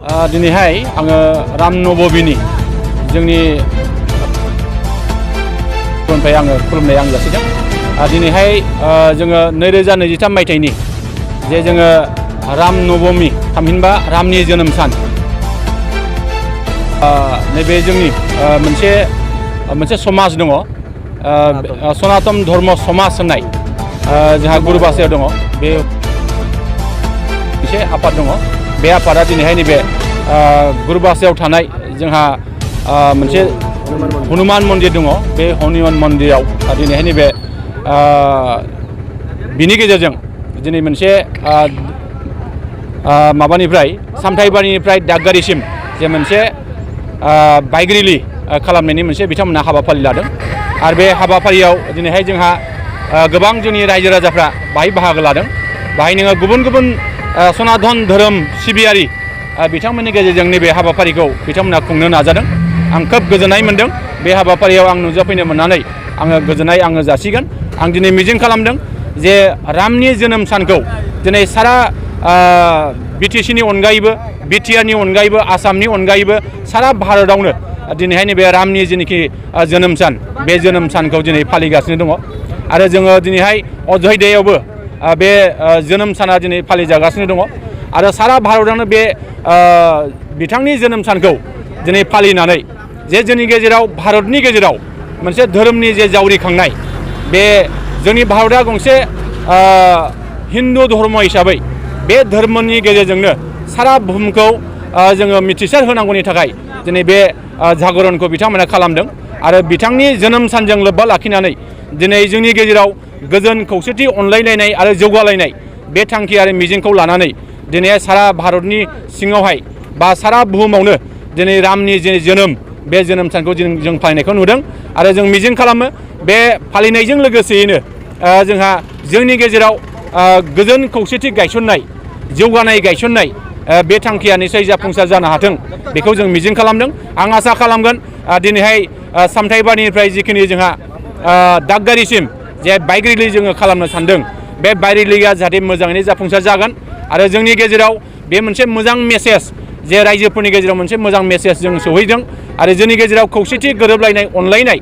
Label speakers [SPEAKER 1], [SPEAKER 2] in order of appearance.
[SPEAKER 1] दिनैहाय आङो राम नबमीनि जोंनि ओमफ्राय आङो खुलुमनाय आं जासिदों। दिनैहाय जोङो 2023 मायथाइनि जे जोङो राम नबमी थामहिनबा रामनि जोनोम सान नैबे जोंनि मोनसे समाज दङ सनातन धर्म समाज होननाय जोंहा गुरुबासायाव दङ बे मोनसे आफाद दङ बे आफादा दिनैहाय नैबे गुरुबासायाव थानाय जोंहा मोनसे हनुमान मन्दिर दङ बे हनुमान मन्दिराव दिनैहाय नैबे बिनि गेजेरजों दिनै मोनसे माबानिफ्राय सामथाइबारिनिफ्राय दागगारिसिम जे मोनसे बाइक रेलि खालामनायनि मोनसे बिथांमोनहा हाबाफारि लादों आरो बे हाबाफारियाव दिनैहाय जोंहा गोबां जोंनि रायजो राजाफ्रा बाहाय बाहागो लादों। बाहाय नोङो गुबुन गुबुन सनातन धोरोम सिबियारि बिथांमोननि गेजेरजों नैबे हाबाफारिखौ बिथांमोनहा खुंनो नाजादों। आं खोब गोजोननाय मोनदों बे हाबाफारियाव आं नुजाफैनो मोननानै आङो गोजोननाय जासिगोन। आं दिनै मिजिं खालामदों जे रामनि जोनोम सानखौ दिनै सारा बिटिसिनि अनगायैबो बिटिआरनि अनगायैबो आसामनि अनगायैबो सारा भारतआवनो दिनैहाय नैबे रामनि जेनोखि जोनोम सान बे जोनोम सानखौ दिनै फालिगासिनो दङ आरो जोङो दिनैहाय अयोध्यायावबो बे जोनोम साना दिनै फालिजागासिनो दङ आरो सारा भारतआवनो बे बिथांनि जोनोम सानखौ दिनै फालिनानै जे जोंनि गेजेराव भारतनि गेजेराव मोनसे धोरोमनि जे जावरिखांनाय बे जोंनि भारतआ गंसे हिन्दु धर्म हिसाबै बे धर्मनि गेजेरजोंनो सारा बुहुमखौ जोङो मिथिसार होनांगौनि थाखाय दिनै बे जागरणखौ बिथांमोना खालामदों आरो बिथांनि जोनोम सानजों लोब्बा लाखिनानै दिनै जोंनि गेजेराव गोजोन खौसेथि अनलायलायनाय आरो जौगालायनाय बे थांखि आरो मिजिंखौ लानानै दिनै सारा भारतनि सिङावहाय बा सारा बुहुमावनो दिनै रामनि जे जोनोम बे जोनोम सानखौ जों फालिनायखौ नुदों आरो जों मिजिं खालामो बे फालिनायजों लोगोसेयैनो जोंहा जोंनि गेजेराव गोजोन खौसेथि गायसननाय जौगानाय गायसननाय बे थांखिया निसय जाफुंसार जानो हाथों बेखौ जों मिजिं खालामदों। आं आसा खालामगोन दिनैहाय सामथाइबारिनिफ्राय जिखिनि जोंहा दागगारिसिम जे बाइक रेलि जोङो खालामनो सानदों बे बाइक रेलिया जाहाथे मोजाङैनो जाफुंसार जागोन आरो जोंनि गेजेराव बे मोनसे मोजां मेसेज जे रायजोफोरनि गेजेराव मोनसे मोजां मेसेज जों सहैदों आरो जोंनि गेजेराव खौसेथि गोरोबलायनाय अनलायनाय